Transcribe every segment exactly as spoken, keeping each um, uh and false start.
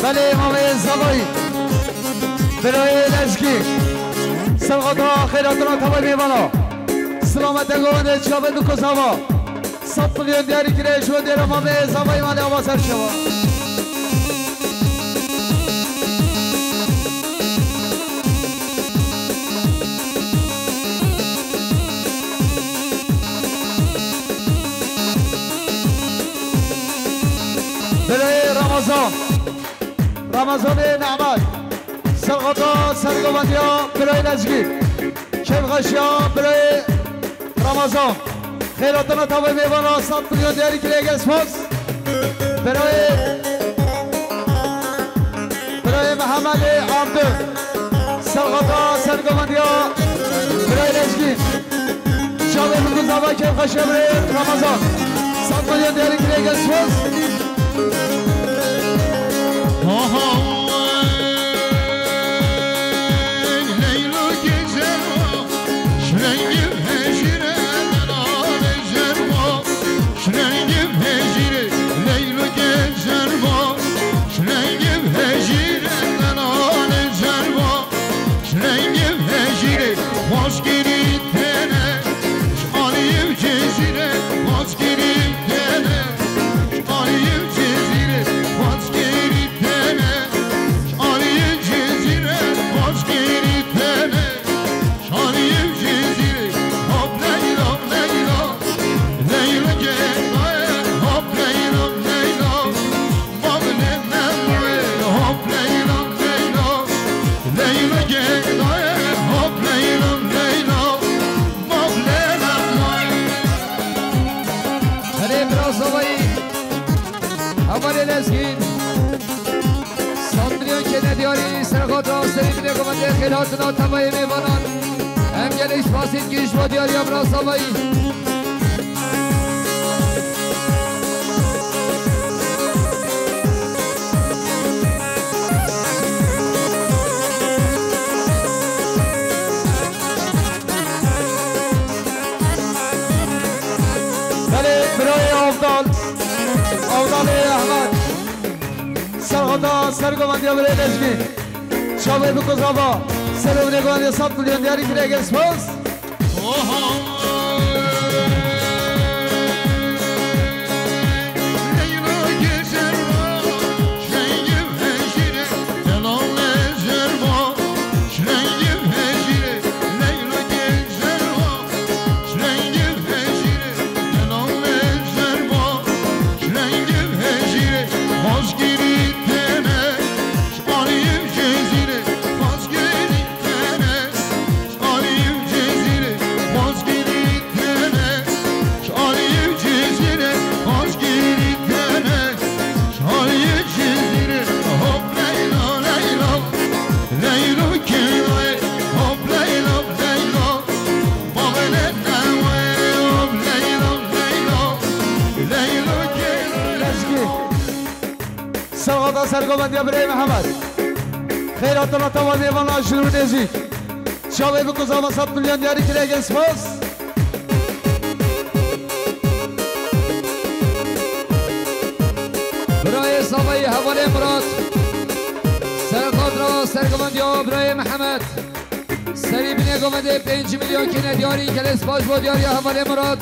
Belê, Mamê Zavayî. Birayê Lezgî. Serxata xêratina tavay mêvana. Silamete govendê çavê biko zava. Sed milyon diyarî kirê ji bo dêra Mamê Zavayî malê ava ser şeva. Birayê Ramazan. Ramazanê Nehmet. Serxata sergovendiya birayê Lezgî. Kêfxweşiya birayê Ramazan. Xêratina tavê mêvana sed milyon diyarî kirê, gelek spas. Birayê, birayê Mehemedê Abdul. Serxata sergovendiya birayê Lezgî. Çavê min ku zava kêfxweşe birê Ramazan. Sed milyon diyarî kirê, gelek spas. Aha, Leylo gecema, şirengim hejire, delalê cerma, şirengim hejire, Leylo gecema, şirengim hejire, delalê cerma. Ji rengê hejîrê xwaçkirî têne, ji aliyê Cizîrê xwaçkirî têne, ji aliyê Cizîrê xwaçkirî têne, ji aliyê Cizîrê xwaçkirî têne, ji aliyê Cizîrê hop Leyla, Leyla, Leyla gel, hop Leyla, Leyla. Bavlê me wê, hop Leyla, Leyla. Leyla gel, hop Leyla, Leyla. Bavlê me wê. Herê bira Zavayî, hevalê Lezgîn. Sandriyan kene diyarî, serxata serî bine govendê xêr hatina tevayê mêvanan. Em gelek spasî dikî ji bo diyariya bira Zavayî. Belê, birayê Avdal, Avdalê Ehmed, serxata sergovendiya birê Lezgî. Çavê biko zava, serê binê guhê sed milyon diyarî kire, gelek spas. Aliyê Cizîrê xwaçkirî têne, ji aliyê Cizîrê xwaçkirî têne, ji aliyê Cizîrê hop Leyla, Leyla, Leylo kêlay, hop Leyla, Leyla, bavêne te wê, hop Leyla, Leyla, Leylo kêlay. Serxata sergovendiya birê Mihemed. Xêr hatina teva mêvana jin û nêzîk. Çavê biko zava sed milyon diyarî kire, gelek spas. Birayê Zavayî hevalê Murat. Serxata sergovendiya birayê Mihemed. Serî binê govendê pênc milyon kine diyarî, gelek spas bo diyariya hevalê Murat.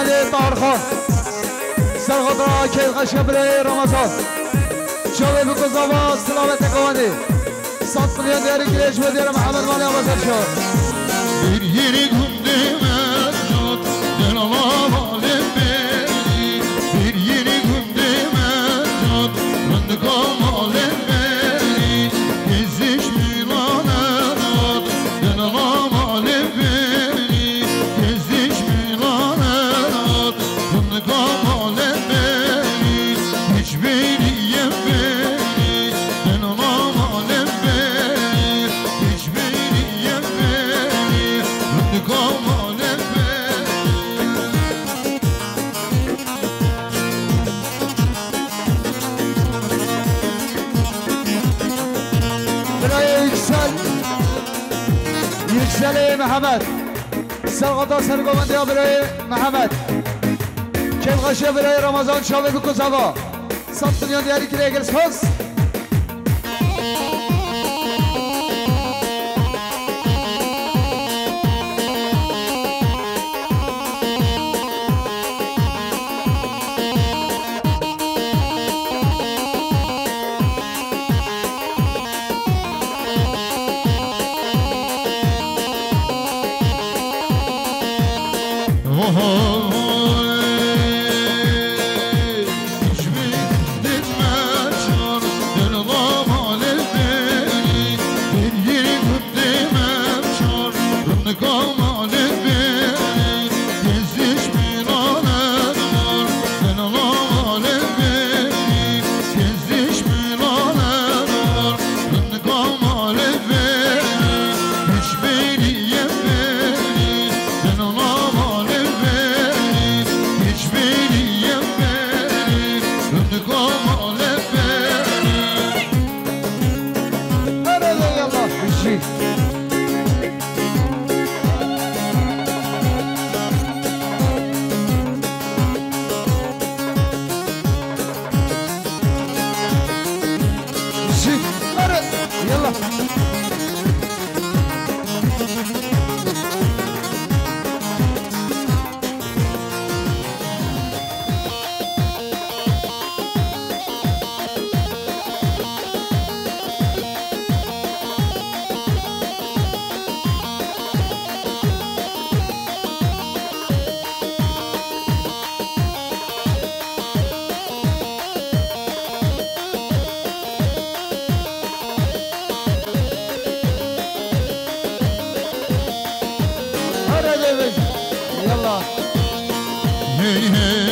Tahir Xan. Ser xatra keyfxweşiya birayê Ramazan. Çavê biko zava silavete kawandê. Sed milyon diyarî kirê ji bo diyara Mihemed Malê Ramazan Şah. Bir yeni gün demek zat, delala malê beni. Bir yeni gün demek zat, rindika malê beni. Geziş milanet zat, delala malê beni. Geziş milanet zat, rindika malê beni. Hiç beni yem beni, delala malê beni. Hiç beni yem beni, rindika malê beni. Birayê Yüksel, Yükselê Mehmet. Ser xata ser govendiya birayê Mehmet. Kêfxweşiya birayê Ramazan çavê biko zava. Sed milyon diyarî kirê gel söz. Yalla. Hey, hey.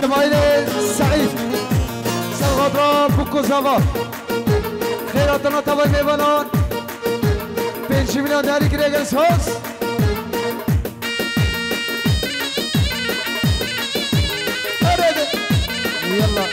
Semaîlê Seîd, ser xatra bûk û zava. Xêr hatina tevayî mêvanan. Pêncî milyon diyarî kirê gel söz. Erede. Yalla.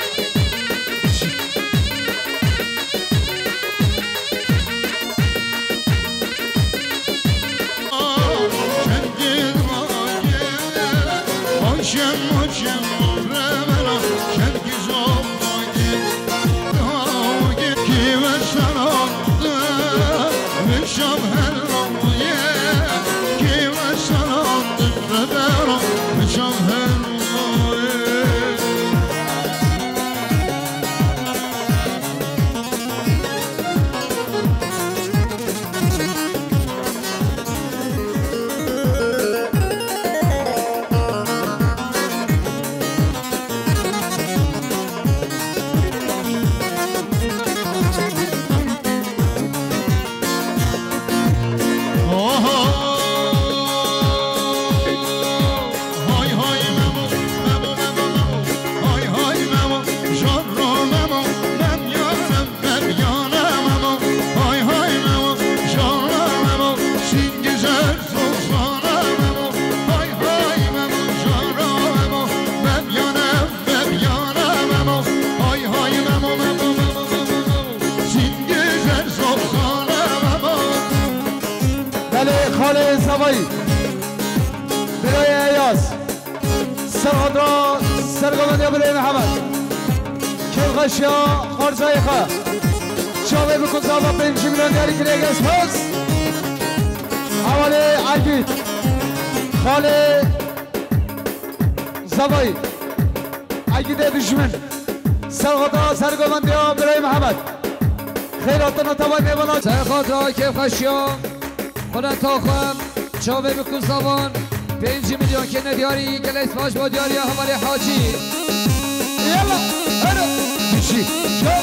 Vay. Birayê Eyaz. Serhatra sergovendiya birayê Mihemed. Kêfxweşiya xwarzayê xwe. Çavê biko zava pêncî milyon diyarî kirê gez xwez. Hevalê Egîd. Xalê Zavayî. Egîdê dijmin. Serhatra sergovendiya birayê Mihemed. Xeyr hatina tavayê mêvana. Serhatra kêfxweşiya. Xuleta xwe, çavê biko zavan, pêncî milyon kene diyarî, gelek spas bo diyariya hevalê Hacî. Yalla, here, biçî, çav.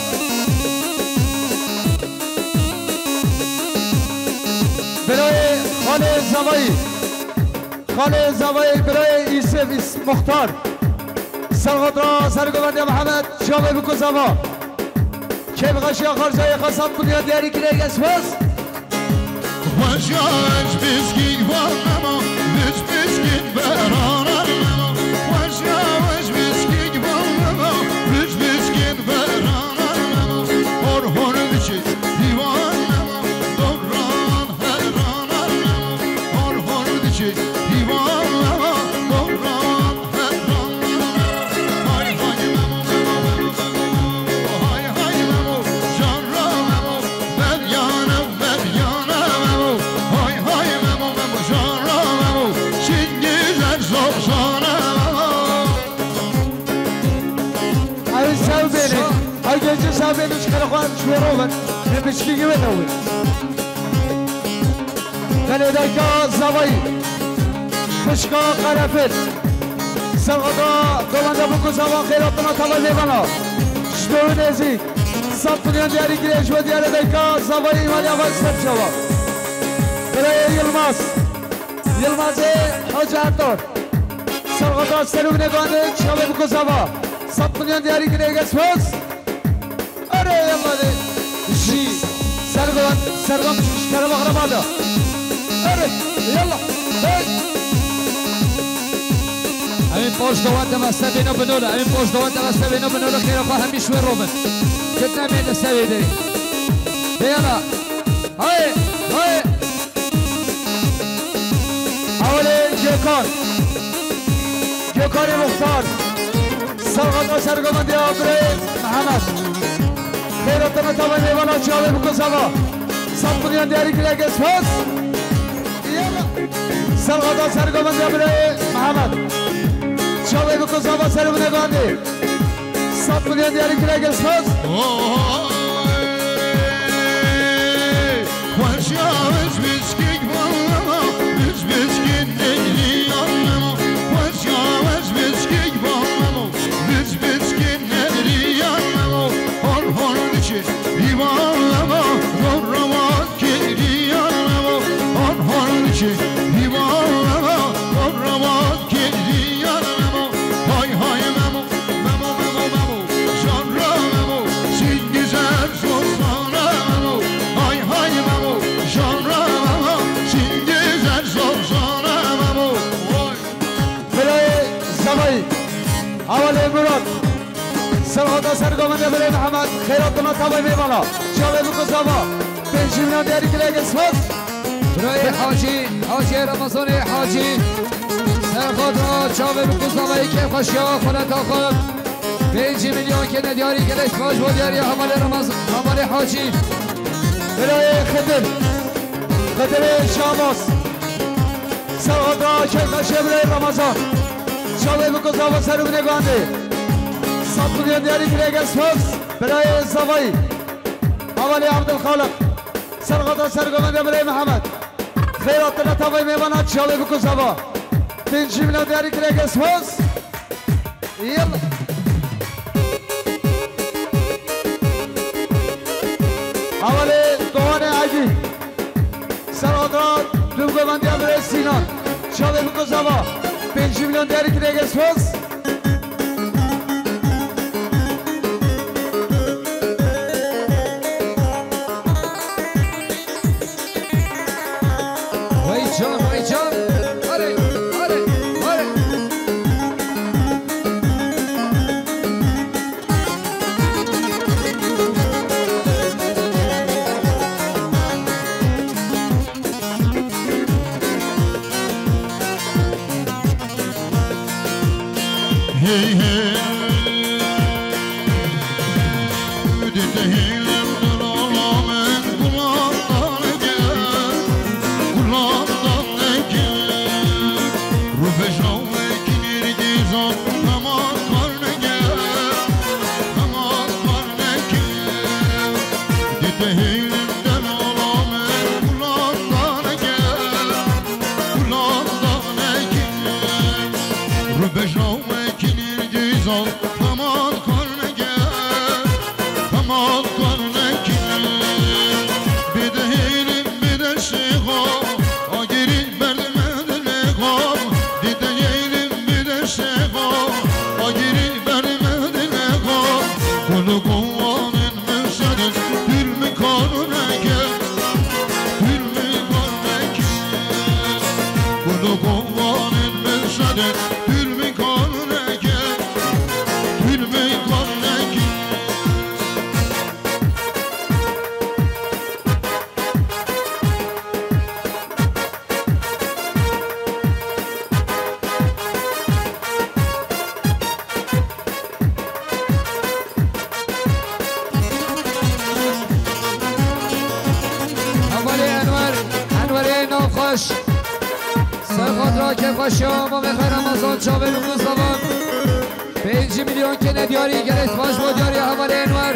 Birayê Xalê Zavayî, Xalê Zavayî, birayê Îsif, Îs-, Muxtar. Serhatra sergovendiya Mihemed, çavê biko zava. Kêfxweşiya xwarzayê xwe sed milyon diyarî kirê gez xwez. Xweşiya ez biskî van nema, biz biskîn beraran nema. Xweşiya ez biskî van nema, biz biskîn beraran nema. Hor hor diçe hîvan nema, doran heran nema. Hor hor diçe hîvan nema, doran Ew sew bêne. Ew gêncî sew bêne, ji xêra xwe ji wê re bin. Min pişkî wê de wê. Belê dayka Zavayî. Pişka Qerefil. Serhatra Govendiya biko zava xêr hatina tavayê mêvana. Ji dewê nêzîk. Sed milyon diyarî kirê ji bo diyarê dayka Zavayî, Îmaliya Vaj ser çava. Birayê Yilmaz. Yilmazê Hacı Ertor. Serhatra serû bine gandê, çavê biko zava. Sed milyon diyarî kirê gez xwez. Erê yalla de. Jî. Sergovan, sergovan ji kerema xiraba da. Erê yalla. Hey. Em ê paş de wende me sevê ne binole. Em ê paş de wende me sevê ne binole. Xêra xwe hemî şwê robin. Kitne mê de sevê de. De yalla. Hay, hay. Hevalê Gökhan. Gökhanê Muxtar. Serhatra sergovendiya birayê Mihemed. Xêr hatina tavayê mêvana, çavê biko zava. Sed milyon diyarî kirê gez xwez. Serhatra sergovendiya birayê Mihemed. Çavê biko zava serû bine gandê. Sed milyon diyarî kirê gez xwez. Oy, xweşiya ez biskîk bama, biz biskîn neriyan memo. Xweşiya ez biskîk bama, biz biskîn neriyan memo. Hor hor diçe hîvan memo, hor rawa kiriyan memo. Hor hor diçe hîvan memo, hor rawa kiriyan memo. Hay hay memo. Memo, Memo, Memo, janra Memo, singî zer zozana Memo, hay hay Memo, janra Memo, singî zer zozana Memo. Vay. Birayê Zavayî, hevalê Murat, serhata sergovendiya birayê Mihemed, xêr hatina tavayê mêvana, çavê biko zava, pêncî milyon diyarî kirê gez xwez. Birayê Hacî, Hacî Remezanê Hacî. Serxatra çavê biko zavayê kêfxweşiya xuleta xwe. Pêncî milyon kene diyarî, gelek spas bo diyariya hevalê Remez-, hevalê Hacî. Birayê Xidir. Xidirê Şamas. Serxatra kêfxweşiya birayê Remezan. Çavê biko zava serû bine gandê. Sed milyon diyarî kirê gez xwez. Birayê Zavayî. Hevalê Abdulxaliq. Serxatra sergovendiya birayê Mihemed. Xêr hatine tavayê mêvana, çavê biko zava. Pêncî milyon diyarî kirê gez xwez. Yalla. Hevalê Doğanê Egî. Serxatra dûvgovendiya birayê Sînan. Çavê biko zava. Pêncî milyon diyarî kirê gez xwez. Vay can, vay can. Hadi, hadi, hadi. Hevalê Enwer, Enwerê navxweş. Ser xatira kêfxweşiya mamê xwe Remezan çavê li Mustafa. Pêncî milyon kêne diyarî, gelek spas bo diyariya hevalê Enwer.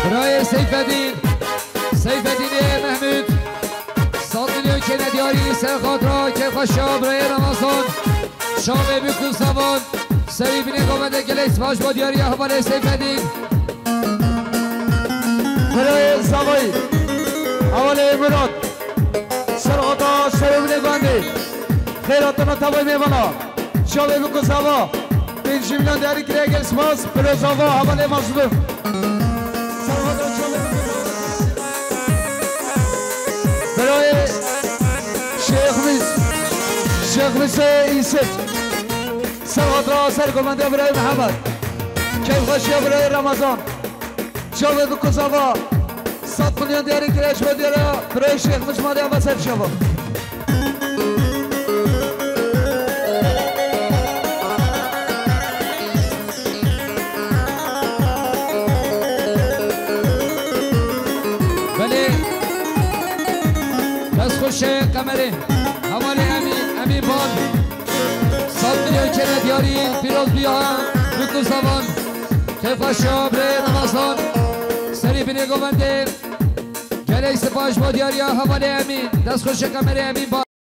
Birayê Seyfedîn, Seyfedînê Mehmûd, sed milyon kêne diyarî ser xatira kêfxweşiya birayê Remezan. Çavê bûk û zavan, serî binê govendê, gelek spas bo diyariya hevalê Seyfedîn. Birayê zavayî, hevalê Murat, ser xatira serî binê govendê. Xêr hatina tevayî mêvana. Çavê bûk û zava. Pêncî milyon diyarî kiriye, gelek spas. Piro zava, hevalê Mazlûm. Birayê Şêx Mis. Şêx Misê Îsif. Ser xatira ser govendê birayê Mihemed. Keyfxweşiya birayê Remezan. Çavê bûk û zava. Sed milyon diyarî kiriye, ji bo diyara birayê Şêx Mis maliya ve ser çava. Belê. Dest xweş e Qemerê. Hevalê Emîn, Emîn Ban. Sed milyon kêne diyarî, pîroz bûya bûk û zavan. Kêfxweşiya birê Remezan. Serî binê govendê. Gelek spas bo diyariya hevalê Emîn. Dest xweş e Qemerê, Emîn Ban.